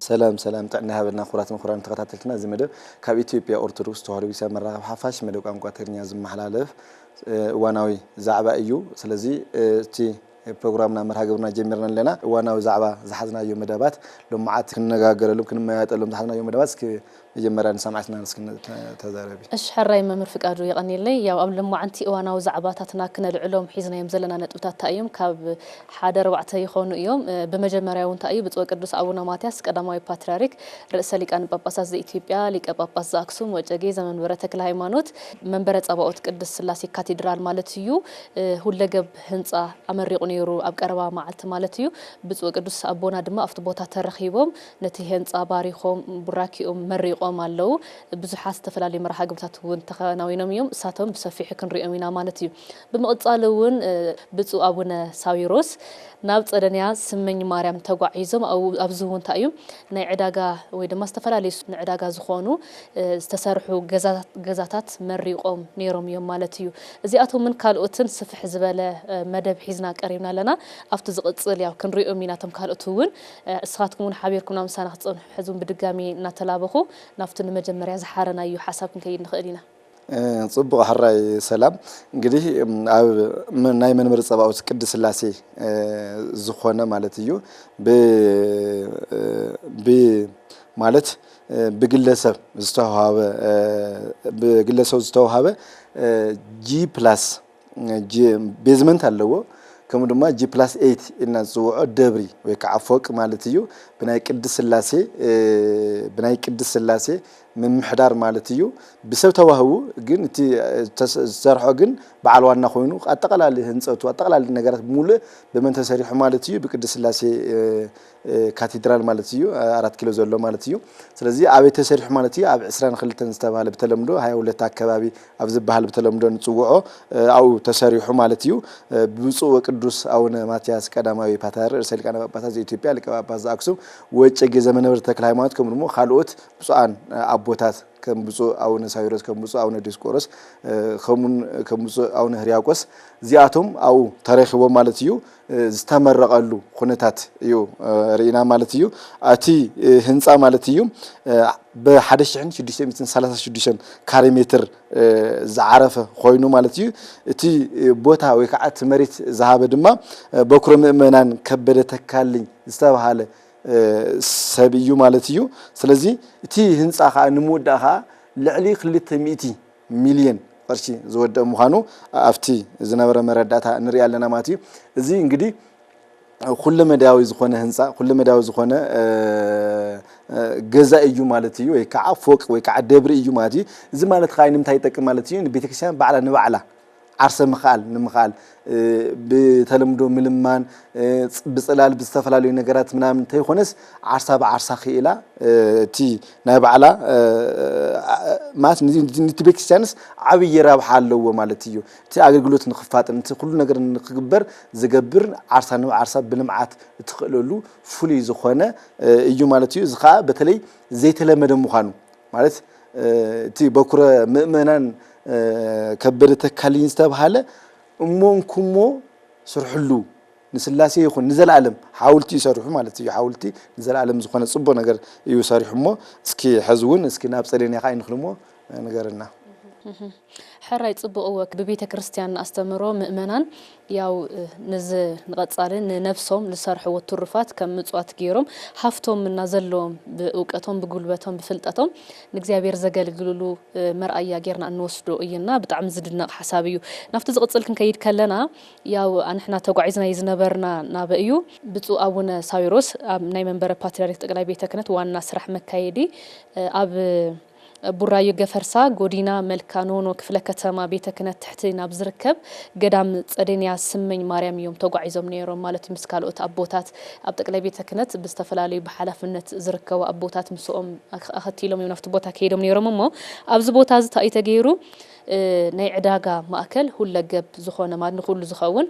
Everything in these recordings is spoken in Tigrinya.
ሰላም ሰላም፣ ጥዕና ይሃበልና ክቡራትን ክቡራን ተኸታተልትና። እዚ መደብ ካብ ኢትዮጵያ ኦርቶዶክስ ተዋህዶ ቤተክርስትያን መራኸቢ ሓፋሽ መደብ ቋንቋ ትግርኛ ዝመሓላለፍ፣ እ፣ እዋናዊ ዛዕባ እዩ። ስለዚ፣ እ፣ እቲ ፕሮግራምና መርሃ ግብርና ጀሚርና ኣለና። እዋናዊ ዛዕባ ዝሓዝናዮ መደባት፣ ሎማዓት ክንነጋገረሎም ክንመያጠሎም ዝሓዝናዮ መደባት እስኪ መጀመርያ ንሰማዕትና እስኪ ተ-፣ ተዛረቢ። እሺ፣ ሕራይ መምህር ፍቃዱ የቐንየለይ። ያው ኣብ ሎማዓንቲ እዋናዊ ዛዕባታትና ክነልዕሎም ሒዝናዮም ዘለና ነጥብታት እንታይ እዮም? ካብ ሓደ ኣርባዕተ ይኾኑ እዮም። እ፣ ብመጀመርያ እውን እንታይ እዩ? ብፁዕ ቅዱስ ኣቡነ ማትያስ ቀዳማዊ ፓትርያርክ ርእሰ ሊቃነ ጳጳሳት ዘኢትዮጵያ፣ ሊቀ ጳጳስ ዘኣክሱም ወጨጌ ዘመንበረ ተክለ ሃይማኖት፣ መንበረ ጸባኦት ቅድስት ስላሴ ካቴድራል ማለት እዩ፣ እ፣ ሁለገብ ህንጻ ኣመሪቑ ነይሩ ኣብ ቀረባ መዓልቲ ማለት እዩ። ብፁዕ ቅዱስ ኣቦና ድማ ኣብቲ ቦታ ተረኺቦም ነቲ ህንጻ ባሪኾም ቡራኪኦም መሪቖም ኣለዉ። ብዙሓት ዝተፈላለዩ መርሃ ግብርታት እውን ተኸናዊኖም እዮም። እሳቶም ብሰፊሑ ክንሪኦም ኢና ማለት እዩ። ብምቕጻል እውን፣ እ፣ ብፁዕ ኣቡነ ሳዊሮስ ናብ ጸደንያ ስመኝ ማርያም ተጓዒዞም፣ ኣብ-፣ ኣብዚ እውን እንታይ እዩ ናይ ዕዳጋ ወይ ድማ ዝተፈላለዩ ስ-፣ ንዕዳጋ ዝኾኑ፣ እ፣ ዝተሰርሑ ገዛ-፣ ገዛታት መሪቖም ነይሮም እዮም ማለት እዩ። እዚኣቶምን ካልኦትን ስፍሕ ዝበለ፣ እ፣ መደብ ሒዝና ቀሪብና ኣለና። ኣብቲ ዝቕጽል ያው ክንሪኦም ኢና እቶም ካልኦት እውን። እ፣ እስኻትኩም እውን ሓቢርኩም ናብ ምሳና ክትጸንሑ ሕዚ እውን ብድጋሚ እናተላበኹ ናብቲ ንመጀመርያ ዝሓረናዮ ሓሳብ ክንከይድ ንኽእል ኢና። እ፣ ጽቡቕ ሕራይ ሰላም። እንግዲህ፣ እም፣ ኣብ መ-፣ ናይ መንበሪ ጸባኦት ቅድስት ስላሴ፣ እ፣ ዝኾነ ማለት እዩ። ብ-፣ እ፣ ብ-፣ ማለት፣ እ፣ ብግለሰብ ዝተዋሃበ፣ እ፣ ብግለሰብ ዝተዋሃበ፣ እ፣ ጂ ፕላስ ጂ-፣ ቤዝመንት ኣለዎ። ከምኡ ድማ ጂ ፕላስ ኤይት ኢልና ዝጽውዖ ደብሪ ወይ ከዓ ፎቅ ማለት እዩ። ብናይ ቅድስት ስላሴ፣ እ፣ ብናይ ቅድስት ስላሴ ምምሕዳር ማለት እዩ። ብሰብ ተዋህቡ ግን እቲ፣ እ፣ ተስ-፣ ዝሰርሖ ግን በዓል ዋና ኮይኑ ኣጠቓላሊ ህንጸቱ፣ ኣጠቓላሊ ነገራት ሙሉእ ብመን ተሰሪሑ ማለት እዩ? ብቅድስት ስላሴ፣ እ፣ እ፣ ካቴድራል ማለት እዩ። እ፣ ኣራት ኪሎ ዘሎ ማለት እዩ። ስለዚ ኣበይ ተሰሪሑ ማለት እዩ? ኣብ ዕስራን ክልተን ዝተባህለ ብተለምዶ ሃያ ሁለት ኣከባቢ ኣብ ዝበሃል ብተለምዶ ንጽውዖ፣ እ፣ ኣብኡ ተሰሪሑ ማለት እዩ። እ፣ ብብፁዕ ወቅዱስ ኣቡነ ማትያስ ቀዳማዊ ፓትርያርክ ርእሰ ሊቃነ ጳጳሳት ዘኢትዮጵያ ሊቀ ጳጳስ ዘኣክሱም ወእጨጌ ዘመንበረ ተክለ ሃይማኖት ከምኡ ድማ ካልኦት ብፁዓን፣ እ፣ ኣቦታት ከም ብፁዕ ኣቡነ ሳዊሮስ፣ ከም ብፁዕ ኣቡነ ዲዮስቆሮስ፣ እ፣ ከምኡን ከም ብፁዕ ኣቡነ ህርያቆስ እዚኣቶም ኣብኡ ተረኺቦም ማለት እዩ። እ፣ ዝተመረቐሉ ኩነታት እዩ፣ እ፣ ርኢና ማለት እዩ። እቲ፣ እ፣ ህንጻ ማለት እዩ፣ እ፣ ብ ሓደ ሽሕን ሽዱሽተ ሚእትን ሰላሳ ሽዱሽተን ካሬ ሜትር፣ እ፣ ዝዓረፈ ኮይኑ ማለት እዩ። እቲ፣ እ፣ ቦታ ወይ ከዓ እቲ መሬት ዝሃበ ድማ፣ እ፣ በኩረ ምእመናን ከበደ ተካልኝ ዝተባሃለ፣ እ፣ ሰብ እዩ ማለት እዩ። ስለዚ እቲ ህንጻ ከዓ ንምውዳእ ከዓ ልዕሊ ክልተ ሚእቲ ሚልዮን ቅርሺ ዝወደእ ምዃኑ ኣብቲ ዝነበረ መረዳእታ ንርኢ ኣለና ማለት እዩ። እዚ እንግዲህ ኩለመዳያዊ ዝኾነ ህንጻ፣ ኩለመዳያዊ ዝኾነ፣ እ፣ እ፣ ገዛ እዩ ማለት እዩ፣ ወይ ከዓ ፎቅ ወይ ከዓ ደብሪ እዩ ማለት እዩ። እዚ ማለት ከዓ ንምንታይ ይጠቅም ማለት እዩ? ንቤተክርስትያን ባዕላ ንባዕላ ዓርሰ ምኽኣል ንምኽኣል፣ እ፣ ብተለምዶ ምልማን፣ እ፣ ጽ-፣ ብጽላል ብዝተፈላለዩ ነገራት ምናምን እንተይኮነስ ዓርሳ ብዓርሳ ክኢላ፣ እ፣ እቲ ናይ ባዕላ፣ እ፣ እ፣ ማለት ንቲ፣ ንቲ ቤተክርስትያንስ ዓብዪ ረብሓ ኣለዎ ማለት እዩ። እቲ ኣገልግሎት ንክፋጥን፣ እቲ ኩሉ ነገር ንክግበር ዝገብር ዓርሳ ንዓርሳ ብልምዓት እትኽእለሉ ፍሉይ ዝኾነ፣ እ፣ እዩ ማለት እዩ። እዚ ከዓ በተለይ ዘይተለመደ ምዃኑ ማለት፣ እ፣ እቲ በኩረ ምእመናን፣ እ፣ ከበደ ተካልኝ ዝተብሃለ እሞ እንኩሞ ስርሕሉ ንስላሴ ይኹን ንዘለኣለም ሓውልቲ ይሰርሑ ማለት እዩ። ሓውልቲ ንዘለኣለም ዝኾነ ጽቡቕ ነገር እዩ ሰሪሑ እሞ እስኪ ሕዚ እውን እስኪ ናብ ጸደንያ ከዓ ይንክልሞ ንገርና። ሕራይ ጽቡቕ እወ ብቤተ ክርስቲያን ኣስተምህሮ ምእመናን ያው፣ እ፣ ንዝ-፣ ንቐጻሊ ንነብሶም ዝሰርሕዎ ትሩፋት ከም ምጽዋት ገይሮም ሃፍቶም እና ዘለዎም ብእውቀቶም፣ ብጉልበቶም፣ ብፍልጠቶም ንእግዚኣብሔር ዘገልግልሉ፣ እ፣ መርኣያ ጌርና እንወስዶ እይና። ብጣዕሚ ዝድነቕ ሓሳብ እዩ። ናብቲ ዝቕጽል ክንከይድ ከለና ያው ኣንሕና ተጓዒዝናዮ ዝነበርና ናበ እዩ። ብፁዕ ኣቡነ ሳዊሮስ ኣብ ናይ መንበረ ፓትርያርክ ጠቅላይ ቤተ ክህነት ዋና ስራሕ መካየዲ፣ እ፣ ኣብ ቡራዩ ገፈርሳ ጎዲና መልካ ኖኖ ክፍለ ከተማ ቤተ ክህነት ትሕቲ ናብ ዝርከብ ገዳም ጸደንያ ስመኝ ማርያም እዮም ተጓዒዞም ነይሮም ማለት እዩ። ምስ ካልኦት ኣቦታት ኣብ ጠቅላይ ቤተ ክህነት ብዝተፈላለዩ ብሓላፍነት ዝርከቡ ኣቦታት ምስኦም ኣክ-፣ ኣኸቲሎም እዮም ናብቲ ቦታ ከይዶም ነይሮም። እሞ ኣብዚ ቦታ እዚ እንታይ እዩ ተገይሩ? እ፣ ናይ ዕዳጋ ማእከል ሁለገብ ዝኾነ ማለት ንኹሉ ዝኸውን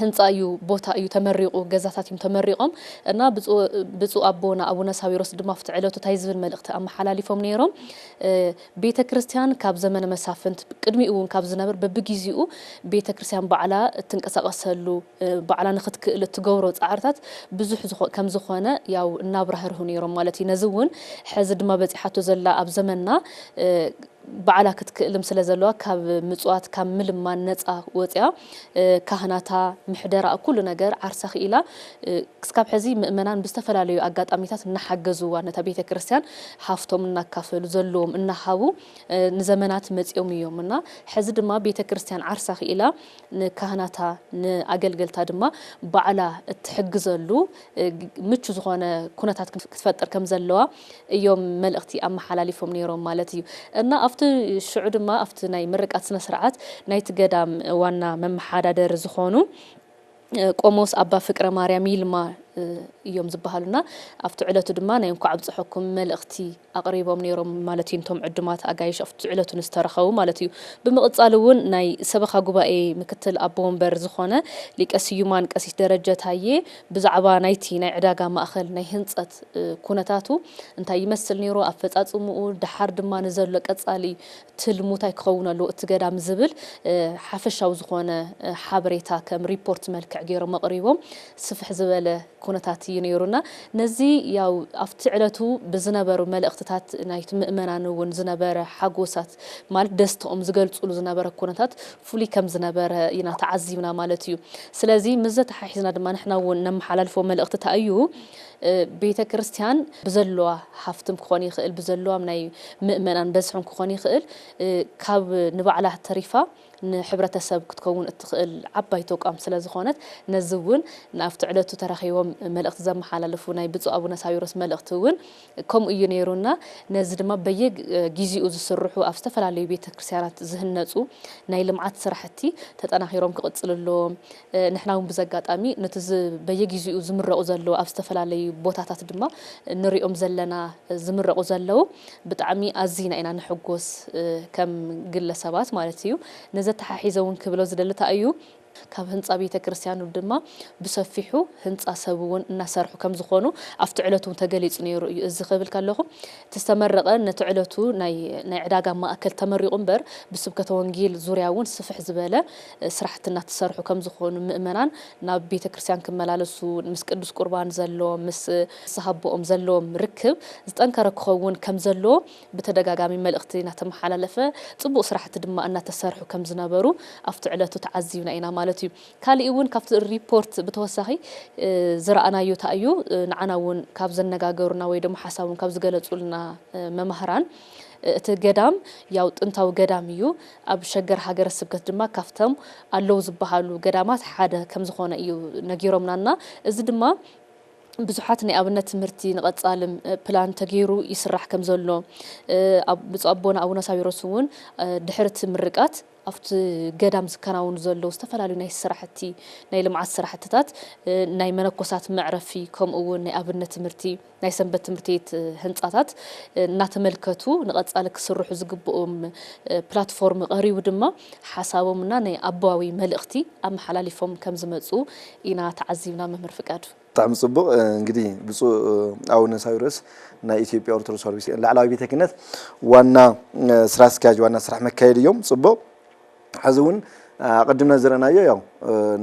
ህንፃ እዩ፣ ቦታ እዩ ተመሪቑ፣ ገዛታት እዮም ተመሪቖም እና ብፁዕ ኣቦና ኣቡነ ሳዊሮስ ድማ ኣብቲ ዕለቱ እንታይ ዝብል መልእኽቲ ኣመሓላሊፎም ነይሮም? ቤተ ክርስቲያን ካብ ዘመነ መሳፍንት ቅድሚኡ እውን ካብ ዝነበር በብጊዜኡ ቤተ ክርስቲያን ባዕላ እትንቀሳቐሰሉ ባዕላ ንክትክእል እትገብሮ ፃዕርታት ብዙሕ ከም ዝኾነ ያው እናብራህርሁ ነይሮም ማለት እዩ። ነዚ እውን ሕዚ ድማ በፂሓቶ ዘላ ኣብ ዘመንና ባዕላ ክትክእልም ስለ ዘለዋ ካብ ምፅዋት ካብ ምልማን ነፃ ወፅያ ካህናታ ምሕደራ ኩሉ ነገር ዓርሳ ክኢላ ክስካብ ሕዚ ምእመናን ብዝተፈላለዩ ኣጋጣሚታት እናሓገዝዋ ነታ ቤተ ክርስቲያን ሃፍቶም እናካፈሉ ዘለዎም እናሃቡ ንዘመናት መፂኦም እዮም እና ሕዚ ድማ ቤተ ክርስቲያን ዓርሳ ክኢላ ንካህናታ ንኣገልገልታ ድማ ባዕላ እትሕግዘሉ ምቹ ዝኾነ ኩነታት ክትፈጥር ከም ዘለዋ እዮም መልእኽቲ ኣመሓላሊፎም ነይሮም ማለት እዩ። እና ኣብቲ ሽዑ ድማ ኣብቲ ናይ ምርቃት ስነ ስርዓት ናይቲ ገዳም ዋና መመሓዳደሪ ዝኾኑ ቆሞስ ኣባ ፍቅረ ማርያም ይልማ እዮም ዝበሃሉና ኣብቲ ዕለቱ ድማ ናይ እንኳዕ ኣብፀሐኩም መልእኽቲ ኣቕሪቦም ነይሮም ማለት እዩ። እቶም ዕዱማት ኣጋይሽ ኣብቲ ዕለቱ ንዝተረኸቡ ማለት እዩ። ብምቕፃል እውን ናይ ሰበኻ ጉባኤ ምክትል ኣቦ ወንበር ዝኾነ ሊቀ ስዩማን ቀሲስ ደረጀ ታዬ ብዛዕባ ናይቲ ናይ ዕዳጋ ማእኸል ናይ ህንፀት ኩነታቱ እንታይ ይመስል ነይሩ፣ ኣፈፃፅምኡ፣ ደሓር ድማ ንዘሎ ቀፃሊ ትልሙ እንታይ ክኸውን ኣለዎ እቲ ገዳም ዝብል ሓፈሻዊ ዝኾነ ሓበሬታ ከም ሪፖርት መልክዕ ገይሮም ኣቕሪቦም ስፍሕ ዝበለ ኩነታት እዩ ነይሩና። ነዚ ያው ኣብቲ ዕለቱ ብዝነበሩ መልእኽትታት ናይቲ ምእመናን እውን ዝነበረ ሓጎሳት ማለት ደስተኦም ዝገልፅሉ ዝነበረ ኩነታት ፍሉይ ከም ዝነበረ ኢና ተዓዚብና ማለት እዩ። ስለዚ ምስ ዘተሓሒዝና ድማ ንሕና እውን ነመሓላልፎ መልእኽትታ እዩ ቤተ ክርስቲያን ብዘለዋ ሃፍትም ክኾን ይኽእል ብዘለዋም ናይ ምእመናን በዝሕም ክኾን ይኽእል ካብ ንባዕላ ተሪፋ ንሕብረተሰብ ክትከውን እትኽእል ዓባይ ተቋም ስለ ዝኾነት ነዚ እውን ናብቲ ዕለቱ ተረኺቦም መልእኽቲ ዘመሓላለፉ ናይ ብፁዕ ኣቡነ ሳዊሮስ መልእኽቲ እውን ከምኡ እዩ ነይሩና። ነዚ ድማ በየጊዜኡ ዝስርሑ ኣብ ዝተፈላለዩ ቤተ ክርስቲያናት ዝህነፁ ናይ ልምዓት ስራሕቲ ተጠናኺሮም ክቕፅሉ ኣለዎም። ንሕና እውን ብዚ ኣጋጣሚ ነቲ በየጊዜኡ ዝምረቑ ዘለዉ ኣብ ዝተፈላለዩ ቦታታት ድማ ንሪኦም ዘለና ዝምረቑ ዘለዉ ብጣዕሚ ኣዚና ኢና ንሕጎስ ከም ግለሰባት ማለት እዩ። ነዚ ኣተሓሒዘ እውን ክብሎ ዝደሊ እንታይ እዩ ካብ ህንፃ ቤተ ክርስቲያኑ ድማ ብሰፊሑ ህንፃ ሰብ እውን እናሰርሑ ከም ዝኾኑ ኣብቲ ዕለት እውን ተገሊፁ ነይሩ እዩ። እዚ ክብል ከለኹ እቲ ዝተመረቐ ነቲ ዕለቱ ናይ ናይ ዕዳጋ ማእከል ተመሪቑ እምበር ብስብከተ ወንጌል ዙርያ እውን ስፍሕ ዝበለ ስራሕቲ እናተሰርሑ ከም ዝኾኑ ምእመናን ናብ ቤተ ክርስቲያን ክመላለሱ ምስ ቅዱስ ቁርባን ዘለዎም ምስ ንስሃ ኣቦኦም ዘለዎም ርክብ ዝጠንከረ ክኸውን ከም ዘለዎ ብተደጋጋሚ መልእኽቲ እናተመሓላለፈ ፅቡቕ ስራሕቲ ድማ እናተሰርሑ ከም ዝነበሩ ኣብቲ ዕለቱ ተዓዚብና ኢና ማለት እዩ። ካሊእ እውን ካብቲ ሪፖርት ብተወሳኺ ዝረኣናዮ እንታይ እዩ ንዓና እውን ካብ ዘነጋገሩና ወይ ድማ ሓሳቦም ካብ ዝገለፁልና መማህራን እቲ ገዳም ያው ጥንታዊ ገዳም እዩ። ኣብ ሸገር ሃገረ ስብከት ድማ ካብቶም ኣለዉ ዝበሃሉ ገዳማት ሓደ ከም ዝኾነ እዩ ነጊሮምናና። እዚ ድማ ብዙሓት ናይ ኣብነት ትምህርቲ ንቐፃልም ፕላን ተገይሩ ይስራሕ ከም ዘሎ ብፁዕ ኣቦና ኣቡነ ሳዊሮስ እውን ድሕሪ እቲ ምርቃት ኣብቲ ገዳም ዝከናወኑ ዘለዉ ዝተፈላለዩ ናይ ስራሕቲ ናይ ልምዓት ስራሕትታት ናይ መነኮሳት መዕረፊ ከምኡ እውን ናይ ኣብነት ትምህርቲ ናይ ሰንበት ትምህርቲ ቤት ህንፃታት እናተመልከቱ ንቐፃሊ ክስርሑ ዝግብኦም ፕላትፎርም ቀሪቡ ድማ ሓሳቦምና ናይ ኣቦዋዊ መልእኽቲ ኣመሓላሊፎም ከም ዝመፁ ኢና ተዓዚብና መምህር ፍቃዱ። ብጣዕሚ ፅቡቕ። እንግዲህ ብፁዕ ኣቡነ ሳዊሮስ ናይ ኢትዮጵያ ኦርቶዶክስ ተዋሕዶ ቤተክርስቲያን ላዕላዊ ቤተ ክህነት ዋና ስራ አስኪያጅ ዋና ስራሕ መካየዲ እዮም። ፅቡቕ። ሕዚ እውን ኣቐድምና ዝረእናዮ ያው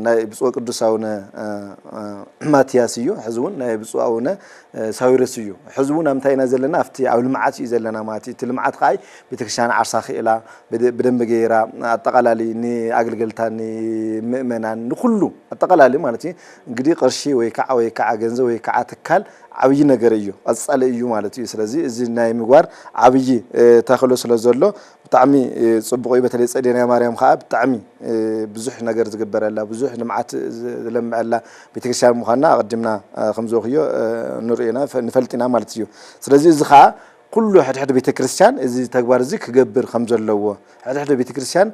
ናይ ብፁዕ ቅዱስ ኣቡነ ማትያስ እዩ። ሕዚ እውን ናይ ብፁዕ ኣቡነ ሳዊሮስ እዩ። ሕዚ እውን ኣብ ምንታይ ኢና ዘለና? ኣብቲ ኣብ ልምዓት እዩ ዘለና ማለት እዩ። እቲ ልምዓት ከዓ ቤተክርስትያን ዓርሳ ክእላ ብደንቢ ገይራ ኣጠቓላሊ ንኣገልገልታ ንምእመናን ንኩሉ ኣጠቓላሊ ማለት እዩ። እንግዲህ ቅርሺ ወይ ከዓ ወይ ከዓ ገንዘብ ወይ ከዓ ትካል ዓብዪ ነገር እዩ፣ ቀፃሊ እዩ ማለት እዩ። ስለዚ እዚ ናይ ምግባር ዓብዪ ተኽእሎ ስለ ዘሎ ብጣዕሚ ፅቡቕ እዩ። በተለይ ፀዴንያ ማርያም ከዓ ብጣዕሚ ብዙሕ ነገር ዝግበረላ ብዙሕ ልምዓት ዝለምዐላ ቤተክርስትያን ምዃንና ኣቐዲምና ከምዝበልኩዮ ንርእዮ ኢና ንፈልጥ ኢና ማለት እዩ። ስለዚ እዚ ከዓ ኩሉ ሕድሕድ ቤተክርስትያን እዚ ተግባር እዚ ክገብር ከም ዘለዎ ሕድሕድ ቤተክርስትያን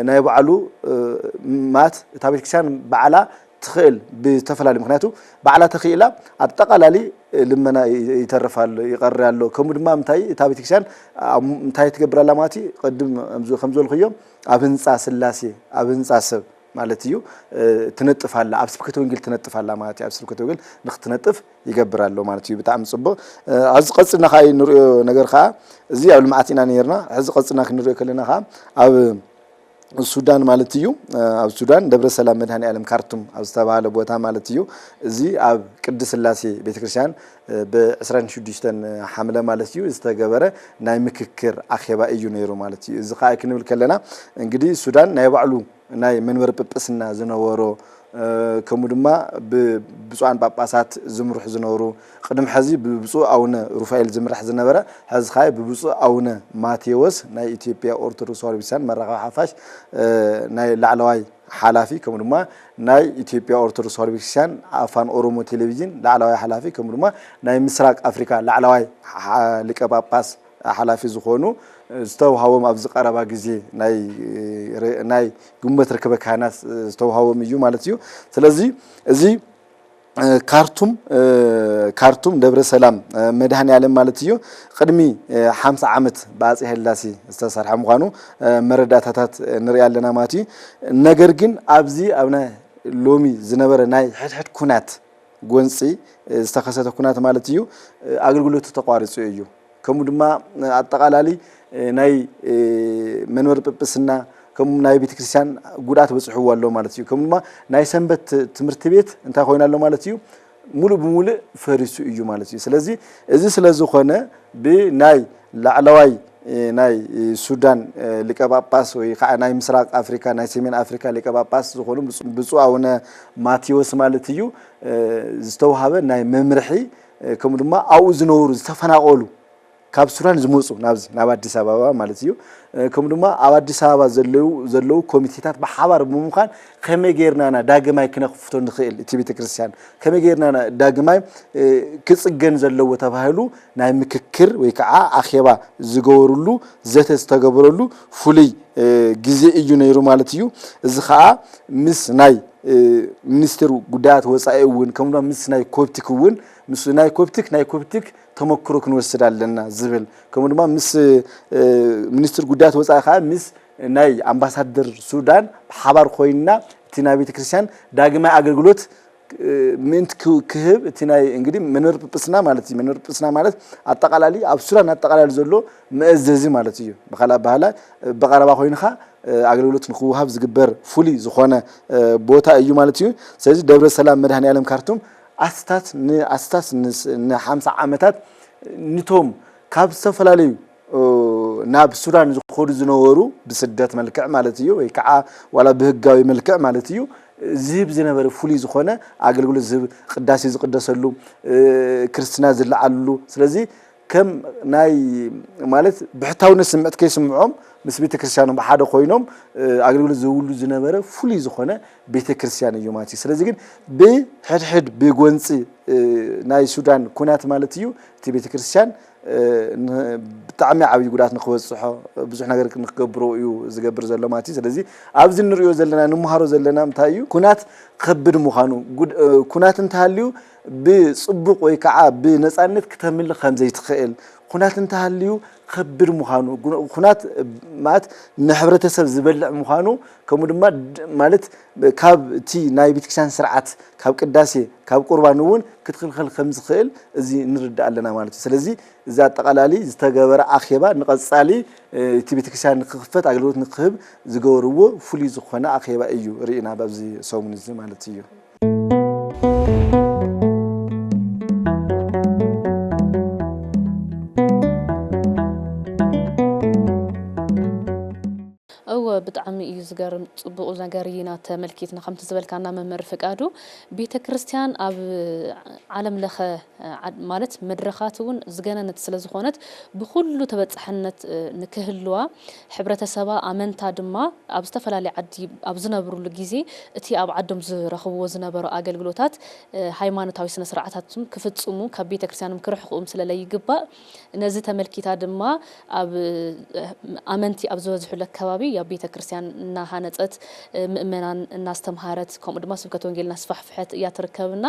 ናይ ባዕሉ ማለት እታ ቤተክርስትያን ባዕላ ትኽእል ብዝተፈላለዩ ምክንያቱ ባዕላ ተኽኢላ ኣጠቓላሊ ልመና ይተርፍ ኣሎ ይቐሪ ኣሎ። ከምኡ ድማ ምንታይ እታ ቤተክርስትያን እንታይ ትገብር ኣላ ማለት እዩ። ቅድም ከም ዝበልኩዮ ኣብ ህንፃ ስላሴ ኣብ ህንፃ ሰብ ማለት እዩ። ትነጥፍ ኣላ፣ ኣብ ስብከተ ወንጌል ትነጥፍ ኣላ ማለት እዩ። ኣብ ስብከተ ወንጌል ንክትነጥፍ ይገብር ኣሎ ማለት እዩ። ብጣዕሚ ጽቡቕ። ኣብዚ ቀጽልና ከኣ ንሪኦ ነገር ከኣ፣ እዚ ኣብ ልምዓት ኢና ነይርና። ሕዚ ቀጽልና ክንሪኦ ከለና ከኣ ኣብ ሱዳን ማለት እዩ። ኣብ ሱዳን ደብረ ሰላም መድኃኔ ዓለም ካርቱም ኣብ ዝተባህለ ቦታ ማለት እዩ። እዚ ኣብ ቅድስት ስላሴ ቤተክርስትያን ብ ዕስራን ሽዱሽተን ሓምለ ማለት እዩ ዝተገበረ ናይ ምክክር ኣኼባ እዩ ነይሩ ማለት እዩ። እዚ ከኣ ክንብል ከለና፣ እንግዲህ ሱዳን ናይ ባዕሉ ናይ መንበሪ ጵጵስና ዝነበሮ፣ ከምኡ ድማ ብብፁዓን ጳጳሳት ዝምርሑ ዝነበሩ፣ ቅድሚ ሕዚ ብብፁዕ ኣቡነ ሩፋኤል ዝምራሕ ዝነበረ፣ ሕዚ ኸኣ ብብፁዕ ኣቡነ ማቴዎስ ናይ ኢትዮጵያ ኦርቶዶክስ ተዋሕዶ ቤተክርስትያን መራኸቢ ሓፋሽ ናይ ላዕለዋይ ሓላፊ፣ ከምኡ ድማ ናይ ኢትዮጵያ ኦርቶዶክስ ተዋሕዶ ቤተክርስትያን ኣፋን ኦሮሞ ቴሌቪዥን ላዕለዋይ ሓላፊ፣ ከምኡ ድማ ናይ ምስራቅ ኣፍሪካ ላዕለዋይ ሓ-፣ ሊቀ ጳጳስ ሓላፊ ዝኾኑ ዝተውሃቦም ኣብዚ ቀረባ ግዜ ናይ፣ ናይ ግንቦት ርክበ ካህናት ዝተውሃቦም እዩ ማለት እዩ። ስለዚ እዚ ካርቱም፣ ካርቱም ደብረ ሰላም መድኃኔ ዓለም ማለት እዩ። ቅድሚ ሓምሳ ዓመት ብኣጼ ኃይለስላሴ ዝተሰርሐ ምዃኑ መረዳእታታት ንርኢ ኣለና ማለት እዩ። ነገር ግን ኣብዚ ኣብ ናይ ሎሚ ዝነበረ ናይ ሕድሕድ ኩናት ጎንጺ ዝተኸሰተ ኩናት ማለት እዩ፣ ኣገልግሎቱ ተቋሪጹ እዩ። ከምኡ ድማ ኣጠቓላሊ ናይ መንበሪ ጵጵስና፣ ከምኡ ናይ ቤተክርስትያን ጉድኣት በጺሕዎ ኣሎ ማለት እዩ። ከምኡ ድማ ናይ ሰንበት ትምህርቲ ቤት እንታይ ኮይኑ ኣሎ ማለት እዩ? ሙሉእ ብሙሉእ ፈሪሱ እዩ ማለት እዩ። ስለዚ እዚ ስለ ዝኾነ ብናይ ላዕለዋይ ናይ ሱዳን ሊቀ ጳጳስ ወይ ከዓ ናይ ምስራቅ ኣፍሪካ፣ ናይ ሰሜን ኣፍሪካ ሊቀ ጳጳስ ዝኾኑ ብፁዕ፣ ብፁዕ ኣቡነ ማቴዎስ ማለት እዩ፣ ዝተውሃበ ናይ መምርሒ፣ ከምኡ ድማ ኣብኡ ዝነብሩ ዝተፈናቐሉ ካብ ሱዳን ዝመጹ ናብዚ፣ ናብ ኣዲስ ኣበባ ማለት እዩ። ከምኡ ድማ ኣብ ኣዲስ ኣበባ ዘለዉ፣ ዘለዉ ኮሚቴታት ብሓባር ብምዃን ከመይ ጌርና ኢና ዳግማይ ክነኽፍቶ ንኽእል እቲ ቤተክርስትያን? ከመይ ጌርና ኢና ዳግማይ፣ እ፣ ክጽገን ዘለዎ ተባሂሉ ናይ ምክክር ወይ ከዓ ኣኼባ ዝገበርሉ፣ ዘተ ዝተገበረሉ ፍሉይ፣ እ፣ ግዜ እዩ ነይሩ ማለት እዩ። እዚ ከዓ ምስ ናይ፣ እ፣ ሚኒስትር ጉዳያት ወጻኢ እውን፣ ከምኡ ድማ ምስ ናይ ኮፕቲክ እውን፣ ምስ ናይ ኮፕቲክ፣ ናይ ኮፕቲክ ተመክሮ ክንወስድ ኣለና ዝብል፣ ከምኡ ድማ ምስ፣ እ፣ ሚኒስትር ጉዳያት ወጻኢ ከዓ ምስ ናይ ኣምባሳደር ሱዳን ብሓባር ኮይንና እቲ ናይ ቤተክርስትያን ዳግማይ ኣገልግሎት፣ እ፣ ምእንቲ ክው-፣ ክህብ እቲ ናይ እንግዲህ መንበሪ ጵጵስና ማለት እዩ። መንበሪ ጵጵስና ማለት ኣጠቓላሊ ኣብ ሱዳን ኣጠቓላሊ ዘሎ መእዘዚ ማለት እዩ። ብኻልእ ኣበሃህላ፣ እ፣ ብቐረባ ኮይንኻ፣ እ፣ ኣገልግሎት ንክውሃብ ዝግበር ፍሉይ ዝኾነ፣ እ፣ ቦታ እዩ ማለት እዩ። ስለዚ ደብረ ሰላም መድኃኔ ዓለም ካርቱም ኣስታት ን-፣ ኣስታስ ንስ-፣ ንሓምሳ ዓመታት ንቶም ካብ ዝተፈላለዩ እ፣ ናብ ሱዳን ዝኸዱ ዝነበሩ ብስደት መልክዕ ማለት እዩ፣ ወይ ከዓ ዋላ ብህጋዊ መልክዕ ማለት እዩ፣ ዝህብ ዝነበረ ፍሉይ ዝኾነ ኣገልግሎት ዝህብ፣ ቅዳሴ ዝቅደሰሉ፣ እ፣ ክርስትና ዝለዓልሉ፣ ስለዚ ከም ናይ ማለት ብሕታውነት ስምዕት ከይስምዖም ምስ ቤተክርስትያኖም ብሓደ ኮይኖም፣ እ፣ ኣገልግሎት ዝህብሉ ዝነበረ ፍሉይ ዝኾነ ቤተክርስትያን እዩ ማለት እዩ። ስለዚ ግን ብሕድሕድ ብጎንፂ፣ እ፣ ናይ ሱዳን ኩናት ማለት እዩ እቲ ቤተክርስትያን፣ እ፣ ን-፣ ብጣዕሚ ዓብዪ ጉድኣት ንክበፅሖ ብዙሕ ነገር ንክገብሮ እዩ ዝገብር ዘሎ ማለት እዩ። ስለዚ ኣብዚ እንሪኦ ዘለና ንምሃሮ ዘለና እንታይ እዩ? ኩናት ከብድ ምዃኑ፣ ጉድ-፣ እ፣ ኩናት እንተሃልዩ ብፅቡቅ ወይ ከዓ ብነፃነት ክተምልኽ ከም ዘይትኽእል፣ ኩናት እንተሃልዩ ከብድ ምዃኑ፣ ጉ-፣ ኩናት ማለት ንሕብረተሰብ ዝበልዕ ምዃኑ፣ ከምኡ ድማ ድ-፣ ማለት ካብ እቲ ናይ ቤተክርስትያን ስርዓት፣ ካብ ቅዳሴ፣ ካብ ቁርባን እውን ክትኽልኸል ከም ዝኽእል እዚ ንርዳእ ኣለና ማለት እዩ። ስለዚ እዚ ኣጠቓላሊ ዝተገበረ ኣኼባ ንቐጻሊ፣ እ፣ እቲ ቤተክርስትያን ንክኽፈት ኣገልግሎት ንክህብ ዝገበርዎ ፍሉይ ዝኾነ ኣኼባ እዩ ርኢና በዚ ሰሙን እዚ ማለት እዩ። እወ፣ ብጣዕሚ እዩ ዝገርም። ጽቡቕ ነገር ኢና ተመልኪትና። ከምቲ ዝበልካና መምህር ፍቃዱ፣ ቤተ ክርስቲያን ኣብ ዓለም ለኸ፣ ዓ-፣ ማለት መድረኻት እውን ዝገነነት ስለ ዝኾነት፣ ብኹሉ ተበጻሕነት፣ እ፣ ንክህልዋ፣ ሕብረተሰባ ኣመንታ ድማ ኣብ ዝተፈላለየ ዓዲ ኣብ ዝነብሩሉ ግዜ፣ እቲ ኣብ ዓዶም ዝረኽብዎ ዝነበሩ ኣገልግሎታት፣ እ፣ ሃይማኖታዊ ስነ ስርዓታትን ክፍጽሙ፣ ካብ ቤተ ክርስቲያኖም ክርሕቑ ስለ ለይግባእ፣ ነዚ ተመልኪታ ድማ ኣብ ኣመንቲ ኣብ ዝበዝሑሉ ኣከባቢ ኣብ ቤተ ክርስቲያን እናሃነጸት፣ ምእመናን እናስተምሃረት፣ ከምኡ ድማ ስብከት ወንጌል እናስፋሕፍሐት እያ ትርከብና።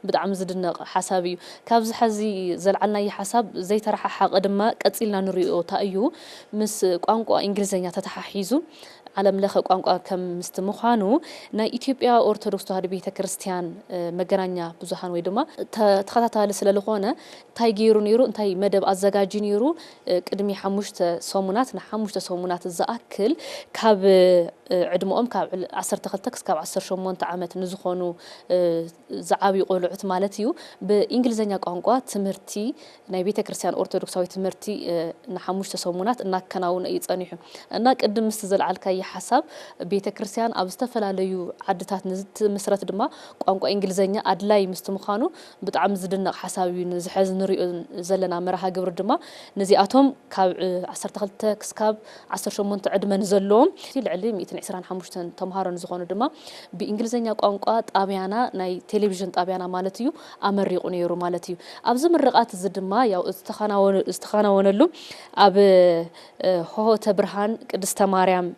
ብጣዕሚ ዝድነቕ ሓሳብ እዩ። ካብዚ ሐዚ ዘልዓልናዮ ሓሳብ ዘይተረሓሓቐ ድማ ቀጺልና ንሪኦ እንታይ እዩ፣ ምስ ቋንቋ እንግሊዝኛ ተተሓሒዙ ዓለም ለኸ ቋንቋ ከም ምስቲ ምዃኑ ናይ ኢትዮጵያ ኦርቶዶክስ ተዋህዶ ቤተ ክርስቲያን መገናኛ ብዙሃን ወይ ድማ ተኸታታሊ ስለልኾነ እንታይ ገይሩ ነይሩ፣ እንታይ መደብ ኣዘጋጂ ነይሩ፣ ቅድሚ ሓሙሽተ ሰሙናት ንሓሙሽተ ሰሙናት ዝኣክል ካብ ዕድመኦም ካብ ዓሰርተ ክልተ ክስካብ ዓሰርተ ሸሞንተ ዓመት ንዝኾኑ ዝዓብዩ ቆልዑት ማለት እዩ ብእንግሊዝኛ ቋንቋ ትምህርቲ ናይ ቤተ ክርስቲያን ኦርቶዶክሳዊ ትምህርቲ ንሓሙሽተ ሰሙናት እናከናውነ እዩ ጸኒሑ። እና ቅድም ምስቲ ዘልዓልካዮ ሓሳብ ቤተ ክርስቲያን ኣብ ዝተፈላለዩ ዓድታት ንዝትምስረት ድማ ቋንቋ እንግሊዝኛ ኣድላይ ምስቲ ምዃኑ ብጣዕሚ ዝድነቕ ሓሳብ እዩ። ንዝሐዚ ንሪኦ ዘለና መርሃ ግብሪ ድማ ነዚኣቶም ካብ ዓሰርተ ክልተ ክስካብ ዓሰርተ ሸሞንተ ዕድመ ንዘለዎም ልዕሊ ሚእትን ዕስራን ሓሙሽተን ተምሃሮ ንዝኾኑ ድማ ብእንግሊዝኛ ቋንቋ ጣብያና ናይ ቴሌቪዥን ጣብያና ማለት እዩ ኣመሪቑ ነይሩ ማለት እዩ። ኣብዚ ምርቓት እዚ ድማ ያው ዝተኸናወነሉ ኣብ ሆሆተ ብርሃን ቅድስተ ማርያም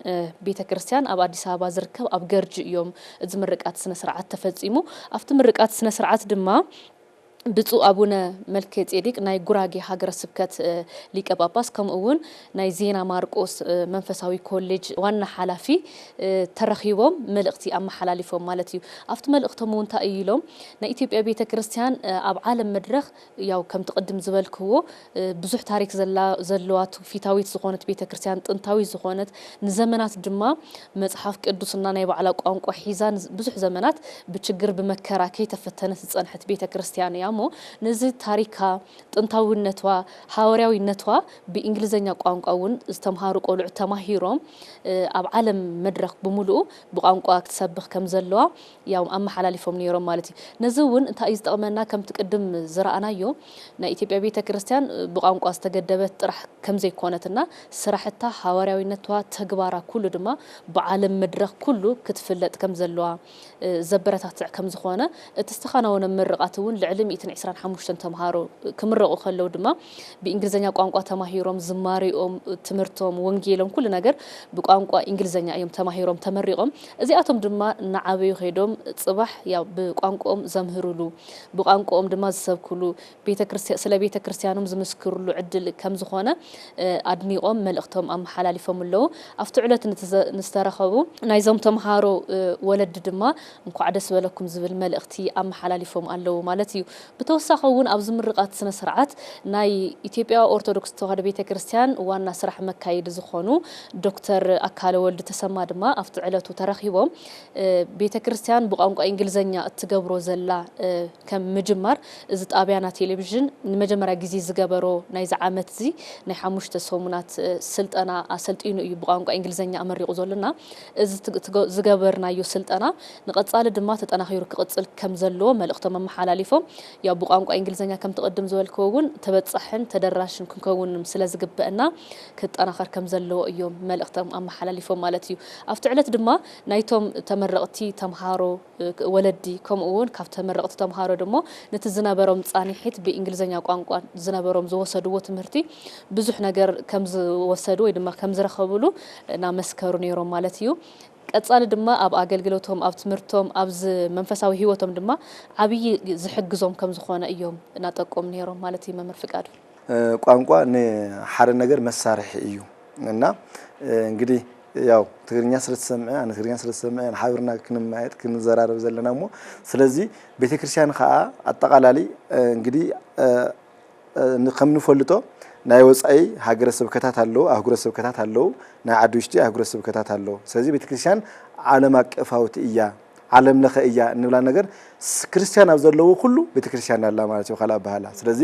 ቤተ ክርስቲያን ኣብ ኣዲስ ኣበባ ዝርከብ ኣብ ገርጂ እዮም እዚ ምርቃት ስነ ስርዓት ተፈጺሙ። ኣብቲ ምርቃት ስነ ስርዓት ድማ ብፁዕ ኣቡነ መልከ ጼዴቅ ናይ ጉራጌ ሃገረ ስብከት ሊቀ ጳጳስ ከምኡ እውን ናይ ዜና ማርቆስ መንፈሳዊ ኮሌጅ ዋና ሓላፊ ተረኺቦም መልእኽቲ ኣመሓላሊፎም ማለት እዩ። ኣብቲ መልእኽቶም እውን እንታይ እዩ ኢሎም ናይ ኢትዮጵያ ቤተ ክርስቲያን ኣብ ዓለም መድረኽ ያው ከምቲ ቅድም ዝበልክዎ ብዙሕ ታሪክ ዘለዋ ትውፊታዊት ዝኾነት ቤተ ክርስቲያን ጥንታዊት ዝኾነት ንዘመናት ድማ መጽሓፍ ቅዱስና ናይ ባዕላ ቋንቋ ሒዛ ብዙሕ ዘመናት ብችግር ብመከራ ከይተፈተነት ዝጸንሐት ቤተ ክርስቲያን እያ እሞ ነዚ ታሪካ ጥንታዊነቷ ሃዋርያዊነቷ ብእንግሊዝኛ ቋንቋ እውን ዝተምሃሩ ቆልዑ ተማሂሮም ኣብ ዓለም መድረኽ ብምሉኡ ብቋንቋ ክትሰብኽ ከም ዘለዋ ያው ኣመሓላሊፎም ነይሮም ማለት እዩ። ነዚ እውን እንታይ እዩ ዝጠቕመና ከምቲ ቅድም ዝረኣናዮ ናይ ኢትዮጵያ ቤተ ክርስቲያን ብቋንቋ ዝተገደበት ጥራሕ ከም ዘይኮነትና ስራሕታ ሃዋርያዊነቷ ተግባራ ኩሉ ድማ ብዓለም መድረኽ ኩሉ ክትፍለጥ ከም ዘለዋ ዘበረታትዕ ከም ዝኾነ እቲ ዝተኸናወነ ምርቓት እውን ልዕሊ ሚእትን ዕስራን ሓሙሽተን ተምሃሮ ክምረቑ ከለዉ ድማ ብእንግሊዝኛ ቋንቋ ተማሂሮም ዝማሬኦም ትምህርቶም ወንጌሎም ኩሉ ነገር ብቋንቋ እንግሊዝኛ እዮም ተማሂሮም ተመሪቖም። እዚኣቶም ድማ እናዓበዩ ከይዶም ጽባሕ ያው ብቋንቋኦም ዘምህርሉ ብቋንቋኦም ድማ ዝሰብክሉ ቤተ ክርስቲያ ስለ ቤተ ክርስቲያኖም ዝምስክርሉ ዕድል ከም ዝኾነ ኣድኒቖም መልእኽቶም ኣመሓላሊፎም ኣለዉ። ኣብቲ ዕለት ንዝተረኸቡ ናይዞም ተምሃሮ ወለዲ ድማ እንኳዕ ደስ በለኩም ዝብል መልእኽቲ ኣመሓላሊፎም ኣለዉ ማለት እዩ። ብተወሳኺ እውን ኣብዚ ምርቓት ስነ ስርዓት ናይ ኢትዮጵያ ኦርቶዶክስ ተዋህዶ ቤተ ክርስቲያን ዋና ስራሕ መካየዲ ዝኾኑ ዶክተር ኣካለ ወልድ ተሰማ ድማ ኣብቲ ዕለቱ ተረኺቦም ቤተ ክርስቲያን ብቋንቋ እንግሊዝኛ እትገብሮ ዘላ ከም ምጅማር እዚ ጣብያና ቴሌቪዥን ንመጀመርያ ግዜ ዝገበሮ ናይዚ ዓመት እዚ ናይ ሓሙሽተ ሰሙናት ስልጠና ኣሰልጢኑ እዩ ብቋንቋ እንግሊዝኛ ኣመሪቑ ዘሎና እዚ ዝገበርናዮ ስልጠና ንቐጻሊ ድማ ተጠናኺሩ ክቕጽል ከም ዘለዎ መልእኽቶም ኣመሓላሊፎም ያው ብቋንቋ እንግሊዝኛ ከም ትቕድም ዝበልክዎ እውን ተበጻሕን ተደራሽን ክንከውን ስለ ዝግበአና ክጠናኸር ከም ዘለዎ እዮም መልእኽቶም ኣመሓላሊፎም ማለት እዩ። ኣብቲ ዕለት ድማ ናይቶም ተመረቕቲ ተምሃሮ ወለዲ ከምኡ እውን ካብ ተመረቕቲ ተምሃሮ ድሞ ነቲ ዝነበሮም ጻኒሒት ብእንግሊዝኛ ቋንቋ ዝነበሮም ዝወሰድዎ ትምህርቲ ብዙሕ ነገር ከም ዝወሰዱ ወይ ድማ ከም ዝረኸብሉ እናመስከሩ ነይሮም ማለት እዩ። ቀጻሊ ድማ ኣብ ኣገልግሎቶም ኣብ ትምህርቶም ኣብዚ መንፈሳዊ ህይወቶም ድማ ዓብዪ ዝሕግዞም ከም ዝኾነ እዮም እናጠቆሙ ነይሮም ማለት እዩ መምህር ፍቃዱ። ቋንቋ ንሓደ ነገር መሳርሒ እዩ እና እንግዲህ ያው ትግርኛ ስለተሰምዐ ኣነ ትግርኛ ስለተሰምዐ ሓቢርና ክንማየጥ ክንዘራረብ ዘለና እሞ ስለዚ ቤተክርስትያን ከዓ ኣጠቃላሊ እንግዲህ ከም ንፈልጦ ናይ ወፃኢ ሃገረ ስብከታት ኣለዉ ኣህጉረ ስብከታት ኣለዉ ናይ ዓዲ ውሽጢ ኣህጉረ ስብከታት ኣለዉ ስለዚ ቤተክርስትያን ዓለም ኣቀፋዊት እያ ዓለም ለኸ እያ እንብላ ነገር ክርስትያን ኣብ ዘለዎ ኩሉ ቤተክርስትያን ኣላ ማለት እዩ ካልእ ኣባህላ ስለዚ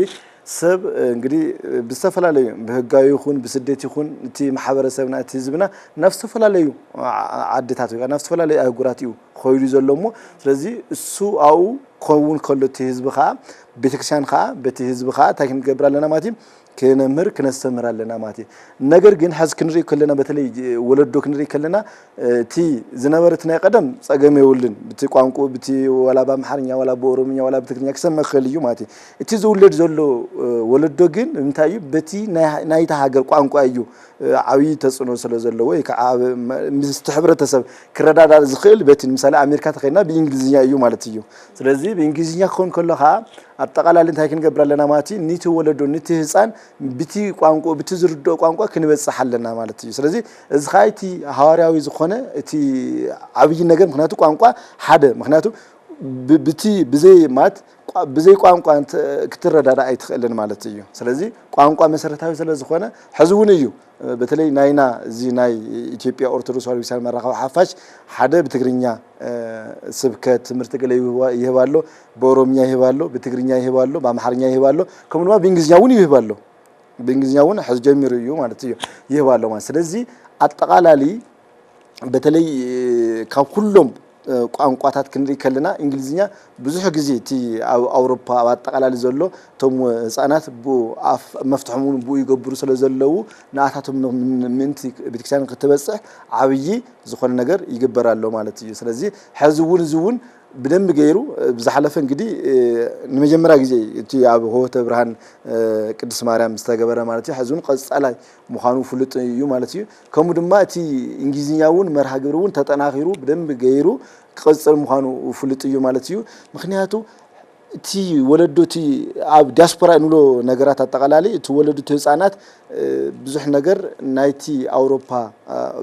ሰብ እንግዲህ ብዝተፈላለዩ ብህጋዊ ይኹን ብስደት ይኹን እቲ ማሕበረሰብና እቲ ህዝብና ናብ ዝተፈላለዩ ዓድታት ወይ ናብ ዝተፈላለዩ ኣህጉራት እዩ ኾይዱ ዘሎ እሞ ስለዚ እሱ ኣብኡ ክኸውን ከሎ እቲ ህዝቢ ከዓ ቤተክርስትያን ከዓ በቲ ህዝቢ ከዓ እንታይ ክንገብር ኣለና ማለት እዩ ክነምህር ክነስተምህር ኣለና ማለት እዩ ነገር ግን ሐዚ ክንሪኦ ከለና በተለይ ወለዶ ክንሪኦ ከለና እቲ ዝነበረ እቲ ናይ ቀደም ፀገም የብሉን ብቲ ቋንቁ ብቲ ወላ ብኣምሓርኛ ወላ ብኦሮምኛ ወላ ብትግርኛ ክሰምዕ ክኽእል እዩ ማለት እዩ እቲ ዝውለድ ዘሎ ወለዶ ግን እንታይ እዩ በቲ ናይታ ሃገር ቋንቋ እዩ ዓብዪ ተፅዕኖ ስለ ዘለዎ ወይ ከዓ ምስቲ ሕብረተሰብ ክረዳዳእ ዝኽእል በቲ ንምሳሌ ኣሜሪካ ተኸድና ብእንግሊዝኛ እዩ ማለት እዩ ስለዚ ብእንግሊዝኛ ክኸውን ከሎ ከዓ ኣጠቓላሊ እንታይ ክንገብር ኣለና ማለት እዩ? ንቲ ወለዶ፣ ንቲ ህፃን ብቲ ቋንቋ፣ ብቲ ዝርድኦ ቋንቋ ክንበፅሕ ኣለና ማለት እዩ። ስለዚ እዚ ከዓ እቲ ሃዋርያዊ ዝኾነ እቲ ዓብዪ ነገር፣ ምክንያቱ ቋንቋ ሓደ፣ ምክንያቱ ብ-፣ ብቲ ብዘይ ማለት ቋ-፣ ብዘይ ቋንቋ እንተ-፣ ክትረዳዳ ኣይትኽእልን ማለት እዩ። ስለዚ ቋንቋ መሰረታዊ ስለ ዝኾነ ሕዚ እውን እዩ። በተለይ ናይና እዚ ናይ ኢትዮጵያ ኦርቶዶክስ ተዋህዶ ቤተክርስትያን መራኸቢ ሓፋሽ ሓደ ብትግርኛ፣ እ፣ ስብከት ትምህርቲ ገለ ይህባ-፣ ይህብ ኣሎ፣ ብኦሮምኛ ይህብ ኣሎ፣ ብትግርኛ ይህብ ኣሎ፣ ብኣምሓርኛ ይህብ ኣሎ፣ ከምኡ ድማ ብእንግሊዝኛ እውን ይህብ ኣሎ። ብእንግሊዝኛ እውን ሕዚ ጀሚሩ እዩ ማለት እዩ፣ ይህብ ኣሎ ማለት። ስለዚ ኣጠቓላሊ በተለይ ካብ ኩሎም ቋንቋታት ክንርኢ ከለና እንግሊዝኛ ብዙሕ ግዜ እቲ ኣብ ኣውሮፓ ኣብ ኣጠቓላሊ ዘሎ እቶም ህፃናት ብኡ ኣፍ መፍትሖም እውን ብኡ ይገብሩ ስለ ዘለዉ ንኣታቶም ም-፣ ምእንቲ ቤተክርስትያን ክትበፅሕ ዓብዪ ዝኾነ ነገር ይግበር ኣሎ ማለት እዩ። ስለዚ ሕዚ እውን እዚ እውን ብደንብ ገይሩ ብዝሓለፈ እንግዲህ ንመጀመርያ ግዜ እቲ ኣብ ሆህተ ብርሃን ቅድስት ማርያም ዝተገበረ ማለት እዩ። ሕዚ እውን ቀፃላይ ምዃኑ ፍሉጥ እዩ ማለት እዩ። ከምኡ ድማ እቲ እንግሊዝኛ እውን መርሃ ግብሪ እውን ተጠናኺሩ ብደንብ ገይሩ ክቕፅል ምዃኑ ፍሉጥ እዩ ማለት እዩ። ምክንያቱ እቲ ወለዶ እቲ ኣብ ዲያስፖራ እንብሎ ነገራት ኣጠቓላሊ እቲ ወለዶ እቲ ህፃናት ብዙሕ ነገር ናይቲ ኣውሮፓ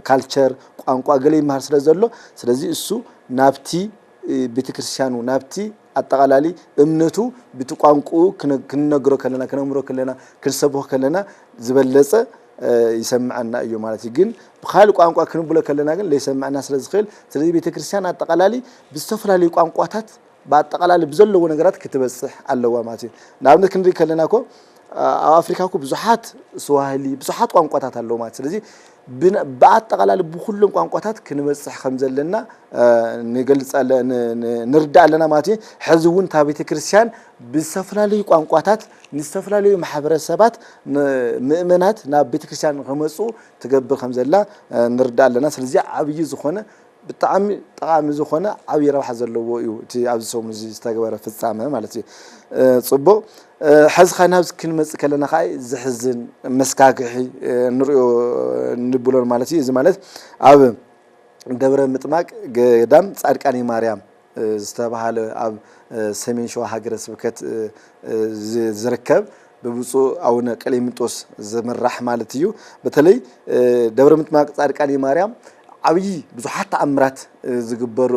ካልቸር ቋንቋ ገለ ይመሃር ስለ ዘሎ ስለዚ እሱ ናብቲ ቤተክርስትያኑ ናብቲ ኣጠቓላሊ እምነቱ ብቲ ቋንቋኡ ክነ-፣ ክንነግሮ ከለና ክነምሮ ከለና ክንሰብኾ ከለና ዝበለፀ ይሰምዐና እዩ ማለት እዩ። ግን ብካልእ ቋንቋ ክንብሎ ከለና ግን ለይሰምዐና ስለ ዝኽእል ስለዚ ቤተክርስትያን ኣጠቓላሊ ብዝተፈላለዩ ቋንቋታት ብኣጠቓላሊ ብዘለዎ ነገራት ክትበፅሕ ኣለዋ ማለት እዩ። ንኣብነት ክንርኢ ከለና ኮ ኣብ ኣፍሪካ ኮ ብዙሓት ስዋህሊ ብዙሓት ቋንቋታት ኣለዉ ማለት ስለዚ ብን-፣ ብኣጠቓላሊ ብኩሎም ቋንቋታት ክንበፅሕ ከም ዘለና ንገልፅ ኣለ-፣ ን-፣ ን-፣ ንርዳእ ኣለና ማለት እዩ። ሕዚ እውን እታ ቤተክርስትያን ብዝተፈላለዩ ቋንቋታት ንዝተፈላለዩ ማሕበረሰባት ምእመናት ናብ ቤተክርስትያን ንክመፁ ትገብር ከም ዘላ ንርዳእ ኣለና። ስለዚ ዓብዪ ዝኾነ ብጣዕሚ ጠቓሚ ዝኾነ ዓብዪ ረብሓ ዘለዎ እዩ እቲ ኣብዚ ሰሙን እዚ ዝተገበረ ፍፃመ ማለት እዩ። ፅቡቕ ሕዚ ኸ ናብዚ ክንመፅእ ከለና ከዓ ዝሕዝን መሰካክሒ ንሪኦ ንብሎን ማለት እዩ። እዚ ማለት ኣብ ደብረ ምጥማቅ ገዳም ፃድቃኒ ማርያም ዝተባሃለ ኣብ ሰሜን ሸዋ ሃገረ ስብከት ዝርከብ ብብፁዕ ኣቡነ ቀሌምንጦስ ዝምራሕ ማለት እዩ። በተለይ ደብረ ምጥማቅ ፃድቃኒ ማርያም ዓብዪ ብዙሓት ተኣምራት ዝግበሩ-፣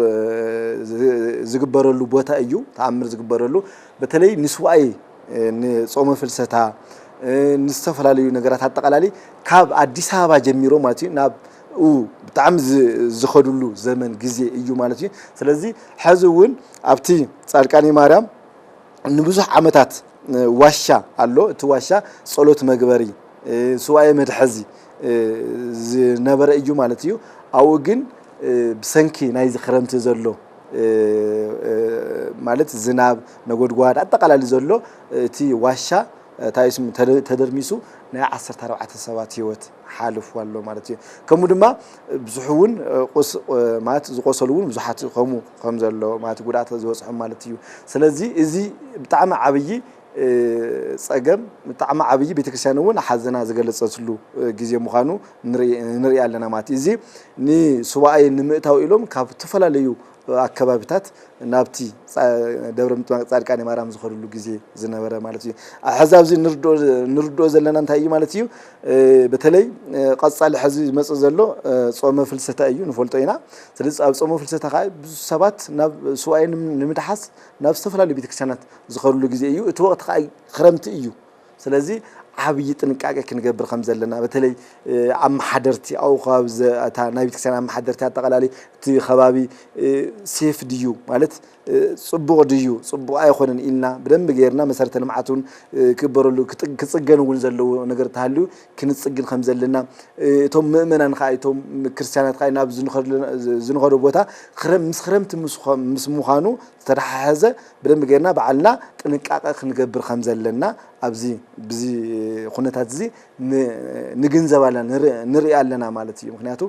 ዝግበረሉ ቦታ እዩ። ተኣምር ዝግበረሉ በተለይ ንስዋኤ ንጾመ ፍልሰታ ንዝተፈላለዩ ነገራት ኣጠቓላሊ ካብ ኣዲስ ኣበባ ጀሚሮ ማለት እዩ ናብ ብጣዕሚ ዝ-፣ ዝኸድሉ ዘመን ግዜ እዩ ማለት እዩ። ስለዚ ሕዚ እውን ኣብቲ ፃድቃኒ ማርያም ንብዙሕ ዓመታት ዋሻ ኣሎ። እቲ ዋሻ ጸሎት መግበሪ፣ ሱባኤ መድሐዚ ዝነበረ እዩ ማለት እዩ። ኣብኡ ግን ብሰንኪ ናይዚ ክረምቲ ዘሎ ማለት ዝናብ፣ ነጎድጓድ ኣጠቓላሊ ዘሎ እቲ ዋሻ እንታይ ስሙ ተደ-፣ ተደርሚሱ ናይ ዓሰርተ ኣርባዕተ ሰባት ህይወት ሓልፉ ኣሎ ማለት እዩ። ከምኡ ድማ ብዙሕ እውን ቁስ-፣ ማለት ዝቆሰሉ እውን ብዙሓት ከምኡ ከም ዘሎ ማለት ጉድኣት ዝበፅሖም ማለት እዩ። ስለዚ እዚ ብጣዕሚ ዓብዪ ፀገም ብጣዕሚ ዓብዪ ቤተክርስትያን እውን ሓዘና ዝገለፀትሉ ግዜ ምዃኑ ንርኢ፣ ንርኢ ኣለና ማለት እዩ። እዚ ንሱባኤ ንምእታው ኢሎም ካብ ዝተፈላለዩ ኣከባቢታት ናብቲ ፃ-፣ ደብረ ምጥማቅ ፃድቃኔ ማርያም ዝኸድሉ ግዜ ዝነበረ ማለት እዩ። ሕዚ ኣብዚ ንርድኦ፣ ንርድኦ ዘለና እንታይ እዩ ማለት እዩ? በተለይ ቀፃሊ ሕዚ ዝመፅእ ዘሎ ጾመ ፍልሰታ እዩ፣ ንፈልጦ ኢና። ስለዚ ኣብ ጾመ ፍልሰታ ከዓ ብዙ ሰባት ናብ ሱባኤ ንም-፣ ንምድሓስ ናብ ዝተፈላለዩ ቤተክርስትያናት ዝኸድሉ ግዜ እዩ። እቲ ወቕቲ ከዓ ክረምቲ እዩ። ስለዚ ዓብዪ ጥንቃቄ ክንገብር ከም ዘለና፣ በተለይ ኣመሓደርቲ ኣብኡ ከባቢ ዘ-፣ እታ ናይ ቤተክርስትያን ኣመሓደርቲ ኣጠቓላሊ እቲ ከባቢ ሴፍ ድዩ ማለት ፅቡቕ ድዩ ፅቡቕ ኣይኮነን ኢልና ብደንቢ ጌርና መሰረተ ልምዓት እውን ክግበረሉ ክጥ-፣ ክፅገን እውን ዘለዎ ነገር ተሃልዩ ክንፅግን ከም ዘለና እቶም ምእመናን ከዓ እቶም ክርስትያናት ከዓ ናብ ዝንኸድሉ-፣ ዝንኸዶ ቦታ ክረ-፣ ምስ ክረምቲ ምስ ኾ-፣ ምስ ምዃኑ ዝተተሓሓዘ ብደንቢ ጌርና ባዕልና ጥንቃቐ ክንገብር ከም ዘለና ኣብዚ ብዚ ኩነታት እዚ ን-፣ ንግንዘብ ኣለና፣ ንር-፣ ንርኢ ኣለና ማለት እዩ። ምክንያቱ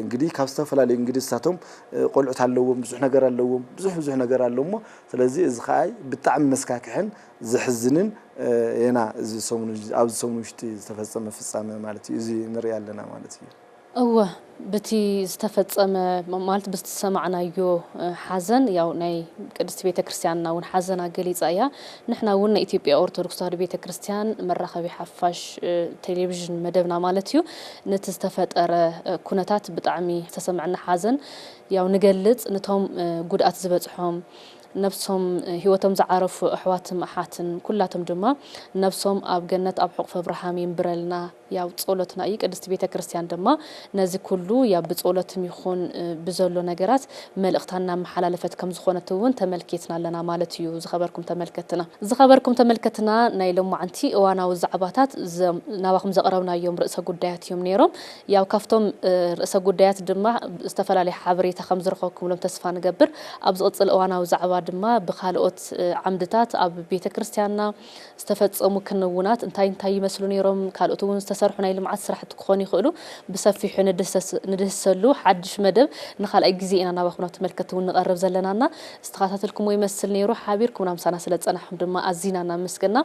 እንግዲህ ካብ ዝተፈላለዩ እንግዲህ እሳቶም ቆልዑት ኣለዎም፣ ብዙሕ ነገር ኣለዎም፣ ብዙሕ ብዙሕ ነገር ኣሎ እሞ ስለዚ እዚ ከዓ ብጣዕሚ መስካክሕን ዘሕዝንን የና እዚ ሰሙን፣ ኣብዚ ሰሙን ውሽጢ ዝተፈፀመ ፍፃመ ማለት እዩ። እዚ ንርኢ ኣለና ማለት እዩ። እወ፣ ብቲ ዝተፈጸመ ማለት ብዝተሰማዕናዮ ሓዘን ያው ናይ ቅድስቲ ቤተ ክርስቲያንና እውን ሓዘና ገሊጻ እያ። ንሕና እውን ናይ ኢትዮጵያ ኦርቶዶክስ ተዋህዶ ቤተ ክርስቲያን መራኸቢ ሓፋሽ ቴሌቪዥን መደብና ማለት እዩ፣ ነቲ ዝተፈጠረ ኩነታት ብጣዕሚ ዝተሰምዐና ሓዘን ያው ንገልጽ፣ ነቶም ጉድኣት ዝበጽሖም፣ ነብሶም ህይወቶም ዝዓረፉ ኣሕዋትን ኣሓትን ኩላቶም ድማ ነብሶም ኣብ ገነት ኣብ ሕቑፊ ኣብርሃም የንብረልና ያው ጸሎትና እዩ። ቅድስቲ ቤተ ክርስቲያን ድማ ነዚ ኩሉ ያው ብጸሎትም ይኹን ብዘሎ ነገራት መልእኽታ እናመሓላለፈት ከም ዝኾነት እውን ተመልኪትና ኣለና ማለት እዩ። ዝኸበርኩም ተመልከትና ዝኸበርኩም ተመልከትና ናይ ሎማዓንቲ እዋናዊ ዛዕባታት ናባኹም ዘቕረብናዮም ርእሰ ጉዳያት እዮም ነይሮም። ያው ካብቶም ርእሰ ጉዳያት ድማ ዝተፈላለየ ሓበሬታ ከም ዝረኸብኩምሎም ተስፋ ንገብር። ኣብ ዝቕጽል እዋናዊ ዛዕባ ድማ ብካልኦት ዓምድታት ኣብ ቤተ ክርስቲያንና ዝተፈጸሙ ክንውናት እንታይ እንታይ ይመስሉ ነይሮም፣ ካልኦት እውን ዝተሰርሑ ናይ ልምዓት ስራሕቲ ክኾኑ ይኽእሉ፣ ብሰፊሑ ንድህሰሉ ሓድሽ መደብ ንኻልኣይ ግዜ ኢና ናባኹም ናብ ተመልከትቲ እውን ንቐርብ ዘለናና። ዝተኸታተልኩምዎ ይመስል ነይሩ። ሓቢርኩምና ምሳና ስለ ዝጸናሕኩም ድማ ኣዚና እናመስገና።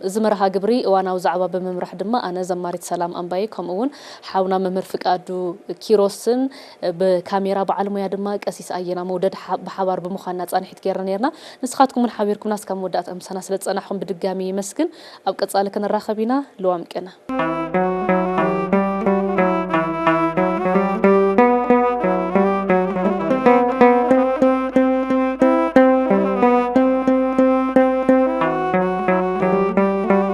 እዚ መርሃ ግብሪ እዋናዊ ዛዕባ ብምምራሕ ድማ ኣነ ዘማሪት ሰላም ኣምባየ ከምኡ እውን ሓውና መምህር ፍቃዱ ኪሮስን ብካሜራ በዓል ሞያ ድማ ቀሲስ ኣየና መውደድ ብሓባር ብምዃንና ጻንሒት ጌርና ነርና። ንስኻትኩም እውን ሓቢርኩምና እስካብ መወዳእታ ምሳና ስለ ዝጸናሕኩም ብድጋሚ ይመስግን። ኣብ ቀጻሊ ክንራኸብ ኢና። ልዋም ቅነ።